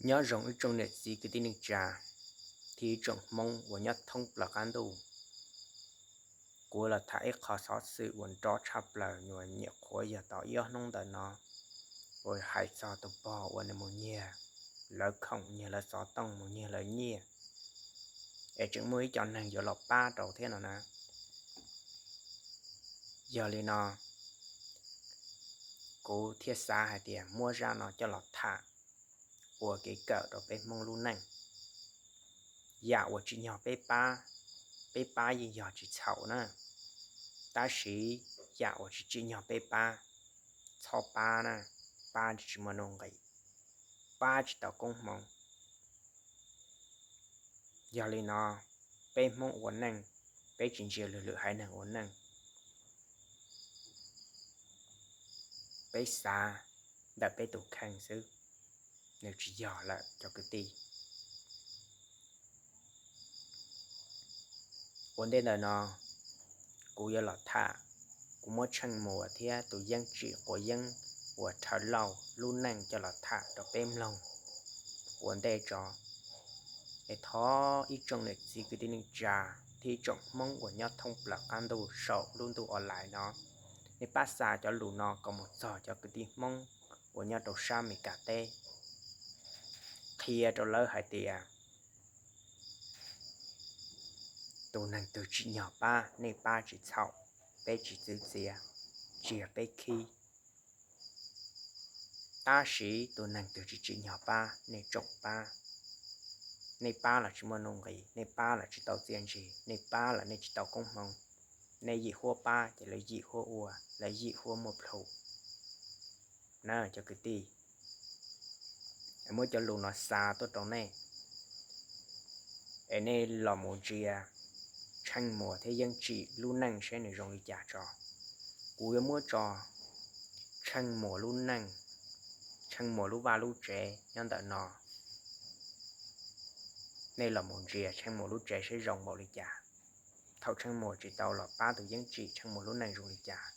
Nyob zoo ib tsoom niam txiv kwv tij neej tsa thiab ib tsoom Hmoob uas nyob thoob plaws qab ntuj. Kuv los tham ib qho xov xwm uas nrov tshaj plaws, nyuam nyuam qhuav yog tau ib ob hnub ntawm no, uas hais txog tus pog uas nws mus nyiag lawv khoom, nyiag lawv xov tooj, mus nyiag lawv nyiaj, es tseem muaj ib co neeg yuav los pab rau thiab no na. Yog li no, kuv thiaj xav hais tias muab zaj no coj los tham ua kev kawm rau peb Hmoob lub neej. Yam uas tsim nyog peb pab, peb pab yeej yog tsis txhaum na, tab sis yam uas tsis tsim nyog peb pab, txhob pab na, pab tsis muaj nuj nqis, pab tsis tau koob hmoov. Yog li no, peb Hmoob ua neej, peb tsis ntsia lwm lwm haiv neeg ua neej, peb xav ntawm peb tus kheej xwb, nws tsis yog lawm cov kwv tij. Ua ntej ntawm no, kuv yuav los tham, kuv muab Tsheej Muas thiab tus Yeeb Tsim Quav Yeeb uas Rhawv Lauj lub neej coj los tham rau peb mloog ua ntej tso. Es thov ib tsoom niam txiv kwv tij neej tsa thiab ib tsoom Hmoob uas nyob thoob plaws qab ntuj saum lub ntuj online no, nej pab xa cov lus no kom mus txog cov kwv tij Hmoob uas nyob rau sab Amelikas teb, qhia rau lawv hais tias tus neeg twg tsim nyog pab, nej pab tsis txhaum, peb tsis txwv txiav, tsis yog peb khib. Tab sis tus neeg twg tsis tsim nyog pab, nej tsoom pab. Nej pab los tsis muaj nuj nqis, nej pab los tsis tau txiaj ntsig, nej pab los nej tsis tau koob hmoov. Nej yim huab pab ces lawv yim huab ua, lawv yim huab muaj plhus na cov kwv tij. Muab cov lus no xa tuaj rau nej, es nej los mus ntsia Tsheej Muas thiab Yeeb Tsim lub neej seb nws zoo li cas tso. Kuv yuav muab tso Tsheej Muas lub neej, Tsheej Muas lub vaj lub tsev nyob ntawm no. Nej los mus ntsia Tsheej Muas lub tsev seb zoo npaum li cas. Thaum Tsheej Muas tsis tau los pab tus Yeeb Tsim, Tsheej Muas lub neej zoo li cas.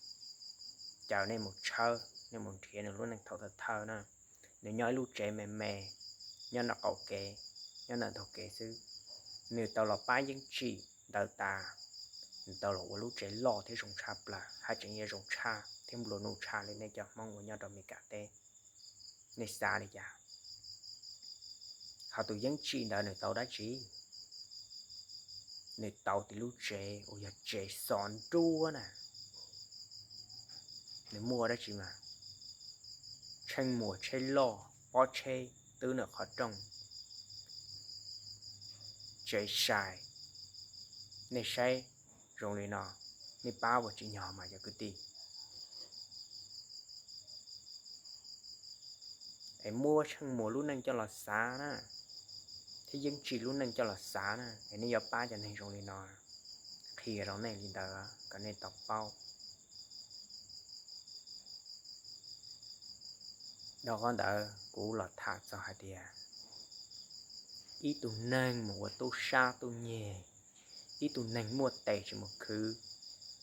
Caw nej mus tshawb, nej mus nrhiav nws lub neej thaum thawj thawj na. Nws nyob ib lub tsev me me, nyob nram qaum kev, nyob ntawm ntug kev xwb. Nws tau los pab Yeeb Tsim ntawd tas, nws tau los ua lub tsev loj thiab zoo tshaj plaws, haj tseem yuav zoo tshaj thiab nplua nuj tshaj li nej cov Hmoob uas nyob rau Amelikas teb. Nej xav li cas? Ho tus Yeeb Tsim ntawd nws tau dab tsi? Nws tau tib lub tsev uas yog tsev xov nruab na. Nws muaj dab tsi mas? Tsheej Muas tsheb loj, pob tsheb twb nram qhov rooj, tsev sai. Nej saib zoo li no, nej pab puas tsim nyog mas cov kwv tij? Es muab Tsheej Muas lub neej coj los xav na, thiab Yeeb Tsim lub neej coj los xav na, es nej yuav pab cov neeg zoo li no? Qhia rau nej li ntawd kom nej tau paub. Dhau qhov ntawd kuv los tham txog hais tias ib tug neeg mus ua tub sab tub nyeg, ib tug neeg muaj tes tsis mus khwv,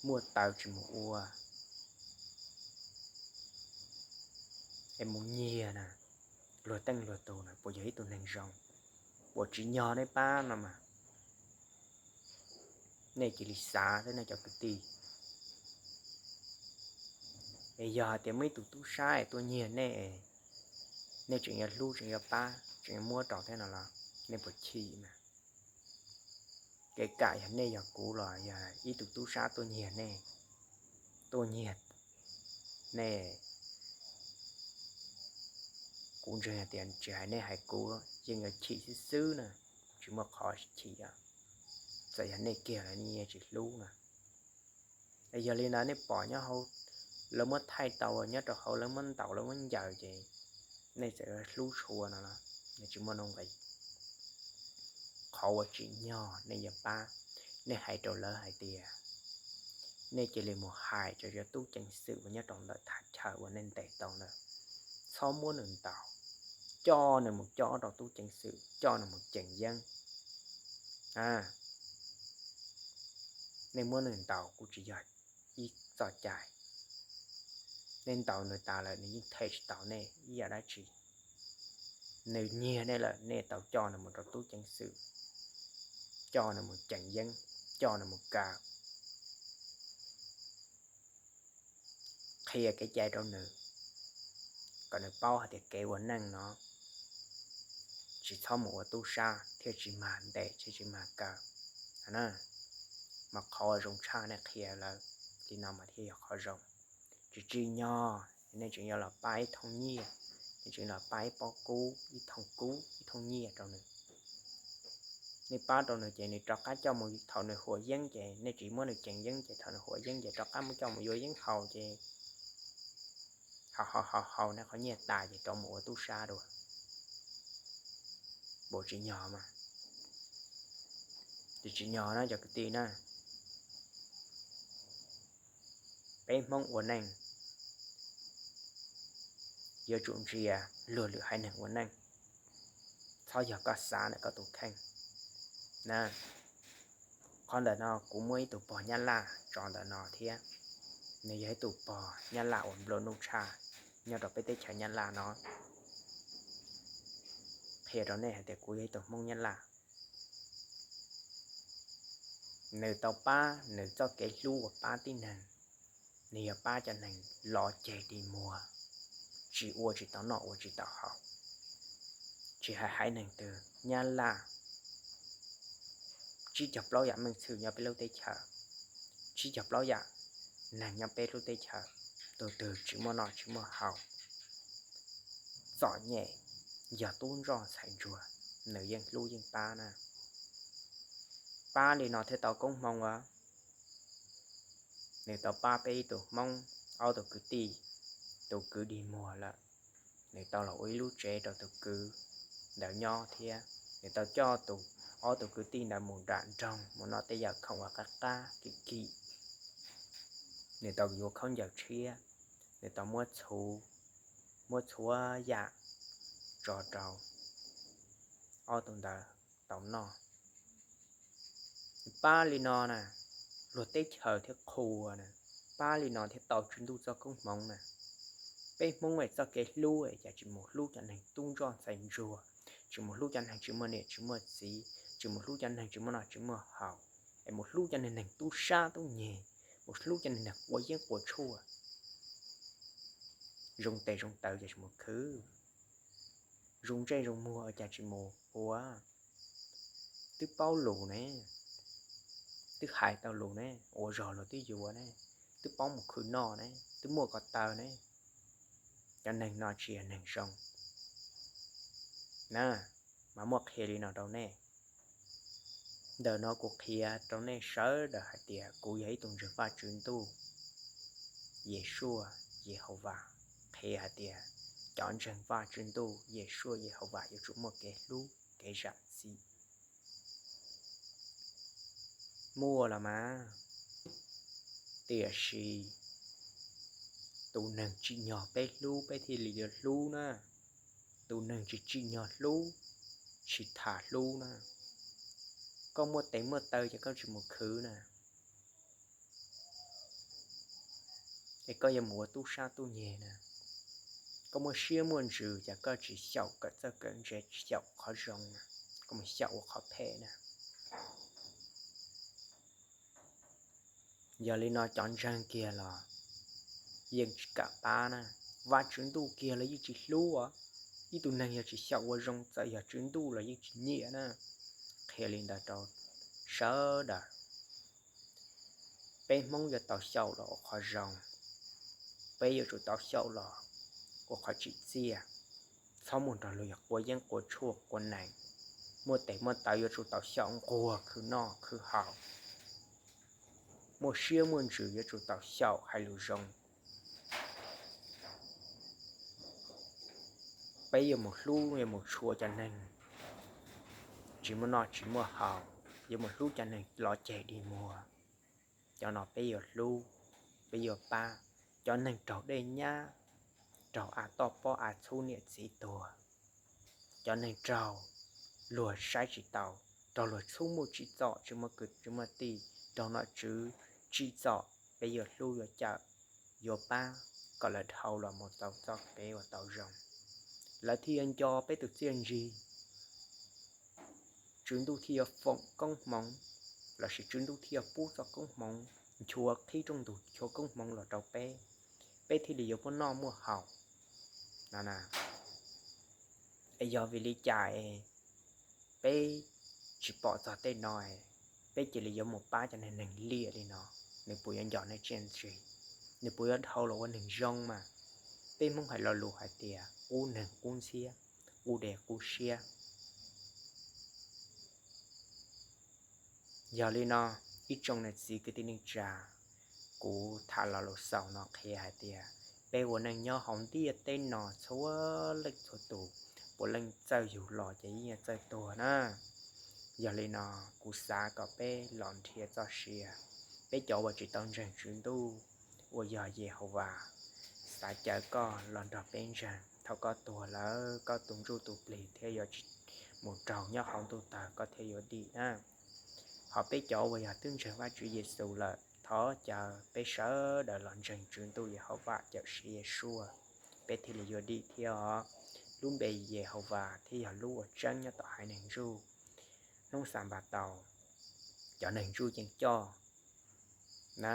muaj taw tsis mus ua, es mus nyiag na, luag teej luag tug na, puas yog ib tug neeg zoo? Puas tsim nyog nej pab no mas? Nej cia li xav thiab nej cov kwv tij. Es yog hais tias muaj ib tug tub sab es tuaj nyiag nej, nej tseem yuav hlub, tseem yuav pab, tseem yuav muab rau thiab no los nej puas chim mas? Kev kam yog nej yog kuv los yog ib tug tub sab tuaj nyiag nej, tuaj nyiag nej, kuv ntseeg hais tias tsis hais nej hais kuv yeej yuav chim xwb xwb na, tsis muaj qhov chim. Txawm yog nej kiag los nej yeej tsis hlub na. Yog li ntawd nej pom nyob hauv, lawv muab thaij tau nyob rau hauv, lawv muab ntaus lawv muab ncaws ces nej txawm hlub tshua no los nej tsis muaj nuj nqis. Qhov uas tsim nyog nej yuav pab, nej hais rau lawv hais tias nej cia li mus hais rau cov tub ceev xwm uas nyob rau ntawm thaj chaw uas nej ntes tau ntawd, txhob muab nws ntaus, coj nws mus cob rau tub ceev xwm, coj nws mus ceev yeeb. Nej muab nws ntaus kuj tsis yog ib txoj cai. Nej ntaus nws tas lawm nws yeej them tsis tau nej ib yam dab tsi. Nws nyiag nej lawm, nej tau coj nws mus rau tub ceev xwm, coj nws mus ceem yeeb, coj nws mus kaw, qhia kev cai rau nws, kom nws paub hais tias kev ua neej no tsis txhob mus ua tub sab thiab tsis mag ntes thiab tsis mag kaw. Mas qhov uas zoo tshaj nej qhia lawm li no mas thiaj yog qhov zoo. Tsis tsim nyog nej tseem yuav los pab ib thooj nyiaj, nej tseem los pab ib pob kub, ib thooj kub, ib thooj nyiaj rau nws. Nej pab rau nws ces nws rov qab coj mus, thaum nws huam yeeb ces nej tsis muab nws ceem yeeb ces thaum nws huam yeeb ces rov qab muab coj mus yuav yeeb haus ces haus haus haus haus nej qhov nyiaj tas ces rov mus ua tub sab dua. Puas tsim nyog mas? Tsis tsim nyog na cov kwv tij na. Peb Hmoob ua neej yuav tsum ntsia luag lwm haiv neeg ua neej, txhob yog koj xav ntawm koj tus kheej na. Qhov ntawm no kuv muaj ib tug pog Nyab Laj tso ntawm no thiab, nws yog ib tug pog Nyab Laj uas nplua nuj tshaj nyob rau peb teb chaws Nyab Laj no. Qhia rau nej hais tias kuv yog ib tug Hmoob Nyab Laj. Nws tau pab nws txoj kev hlub uas pab tib neeg, nws yog pab cov neeg lov ceg dig muag, tsis ua tsis tau noj ua tsis tau haus. Tsis hais haiv neeg twg, Nyab Laj, tsib caug plaub yam meej txhwm nyob peb lub teb chaws, tsib caug plaub yam neeg nyob peb lub teb chaws, tus twg tsis muaj noj tsis muaj haus, txom nyem, yog tub ntsoj ntxhais ntsuag, nws yeej hlub yeej pab na. Pab li no thiaj tau koob hmoov as. Nws tau pab peb ib tug Hmoob, ob tug kwv tij, tus kwv dig muag lawm, nws tau los ua ib lub tsev rau tus kwv ntawd nyob thiab nws tau coj tus, ob tug kwv tij ntawd mus nram nroog mus noj tej yam khoom uas qab qab kim kim. Nws tau yuav khaub ncaws tshiab, nws tau muab txhuv, muab txhua yam tso rau ob tug ntawd tau noj. Pab li no na, luag teb chaws thiaj qhuas na, pab li no thiaj tau Tswv Ntuj txoj koob hmoov na. Peb Hmoob es txoj kev hlub es cas tsis mus hlub cov neeg tub ntsoj ntxhais ntsuag, tsis mus hlub cov neeg tsis muaj niam tsis muaj txiv, tsis mus hlub cov neeg tsis muaj noj tsis muaj haus, es mus hlub cov neeg tub sab tub nyeg, mus hlub cov neeg quav yeeb quav tshuaj, zoo tes zoo taw cas tsis mus khwv, zoo ntsej zoo muag cas tsis mus ua. Twb paub lus ne, twb hais tau lus ne, ua zog luag twb yuav ne, twb paub mus khwv noj ne, twb muaj ko taw ne. Cov neeg no tsis yog neeg zoo na, mas muaj qhia li no rau nej. Ntawm no kuv qhia rau nej sawv daws hais tias kuv yog ib tug ntseeg Vaj Tswv Ntuj, Yesuaj Yehauvas, qhia hais tias cov ntseeg Vaj Tswv Ntuj, Yesuaj Yehauvas yuav tsum muaj kev hlub kev zam txim. Muaj los mas, tiam sis tus neeg tsim nyog peb hlub peb thiaj li yuav hlub na. Tus neeg tsis tsim nyog hlub, tsis tham hlub na. Koj muaj tes muaj taw ces koj tsis mus khwv na, es koj yuav mus ua tub sab tub nyeg na. Koj muaj siab muaj ntsws ces koj tsis xyaum kawm txawj kawm ntse, tsis xyaum qhov zoo na, koj mus xyaum ua qhov phem na. Yog li no cov ntseeg kiag los yeej tsis kam pab na, Vaj Tswv Ntuj kiag los yeej tsis hlub os. Ib tug neeg yog tsis xyaum ua zoo txawm yog Tswv Ntuj los yeej tsis nyiam na. Qhia li ntawd rau sawv daws. Peb Hmoob yuav tau xyaum los ua qhov zoo, peb yuav tsum tau xyaum los ua qhov tsim txiaj, txhob mus nrog luag quav yeeb quav tshuaj quav nees. Muaj tes muaj taw yuav tsum tau xyaum nquag khwv noj khwv haus, muaj siab muaj ntsws yuav tsum tau xyaum hais lus zoo. Peb yuav mus hlub yuav mus tshua cov neeg tsis muaj noj tsis muaj haus, yuav mus hlub cov neeg lov ceg dig muag. Cov no peb yuav hlub, peb yuav pab. Cov neeg raug dej nyab, raug av toj pob av txhub niam txiv tuag, cov neeg raug luag saib tsis taus, raug luag txhub muaj tsim txom tsis muaj kwv tsis muaj tij, raug nom tswv tsim txom, peb yuav hlub yuav cawm, yuav pab kom lawv dhau los mus tau txoj kev uas tau zoo. lawv thiaj yuav nco peb tus txiaj ntsig. Tswv Ntuj thiaj yuav foom koob hmoov, lossis Tswv Ntuj thiaj yuav pub txoj koob hmoov nchuav qhib rooj ntug, nchuav koob hmoov los rau peb, peb thiaj li yuav muaj noj muaj haus no na. Es yog vim li cas es peb tsis pom txog tej no, peb cia li yuav mus pab cov neeg liam li no? Nws puas yuav nco nej txiaj ntsig? Nws puas yuav dhau los ua neeg zoo mas? Peb Hmoob hais lo lus hais tias qub neeg qub ntxhiab, qub dej qub siab. Yog li no, ib tsoom niam txiv kwv tij neej tsa, kuv tham lo lus xaus no qhia hais tias peb ua neej nyob hauv ntiaj teb no txhua leej txhua tus, puav leej txawj yug los ces yeej txawj tuag na. Yog li no, kuv xav kom peb los nrhiav txoj sia. Peb cov uas tsis tau ntseeg Tswv Ntuj uas yog Yehauvas, xav caw koj los nrog peb ntseeg. Thaum koj tuag lawm, koj tus ntsuj tus plig thiaj yuav tsis mus raug nyob hauv ntuj tawg, koj thiaj yuav dim na. Ho peb cov uas yog twb ntseeg Vajtswv Yexus lawm, thov caw peb sawv daws los ntseeg Tswv Ntuj Yehauvas, Cawm Siav Yeshua, peb thiaj li yuav dim thiab os. Lub npe Yehauvas thiaj yog lub uas tseeb nyob tom haiv neeg Jew. Hnub Xanpataus cov neeg Jew yeej coj na.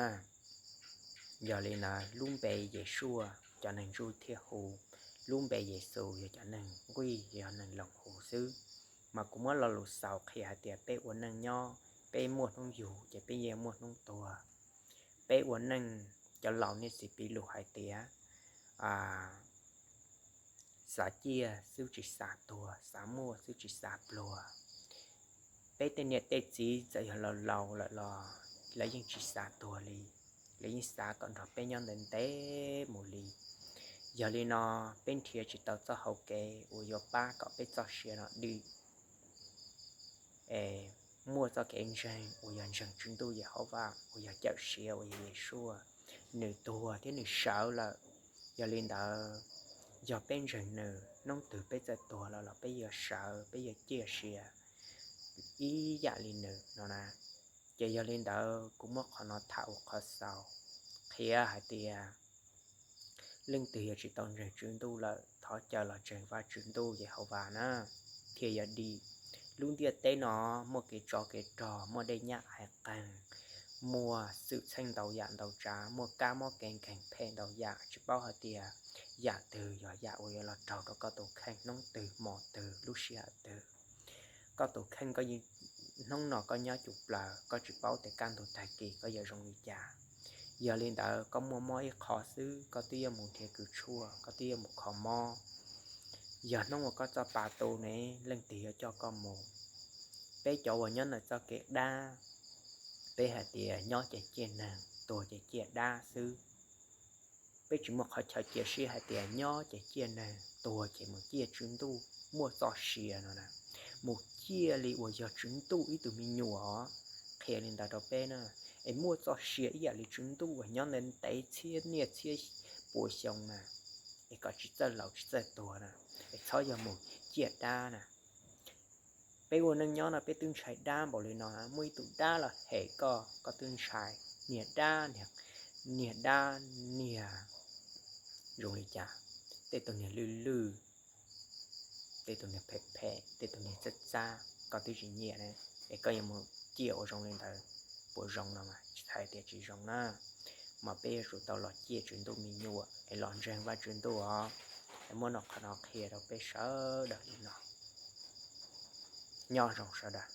Yog li ntawd lub npe Yeshua cov neeg Jew thiaj hu, lub npe Yexus yog cov neeg nquj, yog neeg Loos hu xwb. Mas kuv muab lo lus xaus qhia hais tias peb ua neej nyob, peb muaj hnub yug ces peb yeej muaj hnub tuag. Peb ua neej, cov laus niaj txiv piv lus hais tias, xav ciaj xwb tsis xav tuag, xav muaj xwb tsis xav pluag. Peb tej niam tej txiv txawm yog laus laus lawm los lawv yeej tsis xav tuag li, lawv yeej xav kom nrog peb nyob ntev ntev mus li. Yog li no, peb nrhiav tsis tau txoj hau kev uas yuav pab kom peb txoj sia no dim, es muaj txoj kev ntseeg uas yog ntseeg Tswv Ntuj Yehauvas uas yog Cawm Siav uas yog Yeshua. Nws tuag thiab nws sawv lawm. Yog li ntawd, yog peb ntseeg nws, hnub twg peb txawm tuag lawm los peb yuav sawv, peb yuav ciaj sia ib yam li nws no na. Ces yog li ntawd kuv muab qhov no tham ua qhov xaus qhia hais tias leej twg yog tsis tau ntseeg Tswv Ntuj lawm, thov caw los ntseeg Vajtswv Ntuj Yehauvas na, thiaj yuav dim. Lub ntiaj teb no muaj kev tsov kev rog, muaj dej nyab hais qeeg, muaj xwm txheej ntau yam ntau tsav, muaj kab mob kev nkeeg phem ntau yam, tsis paub hais tias yam twg yog yam uas yuav los raug rau koj tus kheej hnub twg hmo twg lub sij hawm twg. Koj tus kheej, koj yeej, hnub no koj nyob cum plaws, koj tsis paub tias kaj ntug tag kis koj yuav zoo li cas. Yog li ntawd koj muaj mob ib qho xwb koj twb yuav mus nrhiav kws tshuaj, koj twb yuav mus kho mob. Yog hnub uas koj txoj pa tu ne, leej twg yuav coj koj mus? Peb cov uas nyob ntawm txoj kev dab, peb hais tias nyob ces ciaj neeg, tuag ces ciaj dab xwb. Peb tsis muaj qhov chaw cia siab hais tias nyob ces ciaj neeg, tuag ces mus ciaj Tswv Ntuj, muaj txoj sia no na, mus ciaj li uas yog Tswv Ntuj ib tug me nyuam os. Qhia li ntawd rau peb na, es muaj txoj sia ib yam li Tswv Ntuj uas nyob ntev ntev txhiab niaj txhiab pua xyoo na, es kom tsis txawj laus tsis txawj tuag na, es txhob yog mus ciaj dab na. Peb ua neej nyob no peb twb ntshai dab npaum li no, muaj ib tug dab los hem koj, koj twb ntshai. Niag dab, niag dab, niag zoo li cas, tej tus niag lwj lwj, tej tus niag phem phem, tej tus niag txab txab, koj twb tsis nyiam ne, es koj yuav mus ciaj ua zoo li ntawd, puas zoo no mas tsis hais tias tsis zoo na. Mas peb yuav tsum tau los ciaj Tswv Ntuj me nyuam es los ntseeg Vajtswv Ntuj os. Es muab no qhov no qhia rau peb sawv daws li no. Nyob zoo sawv daws.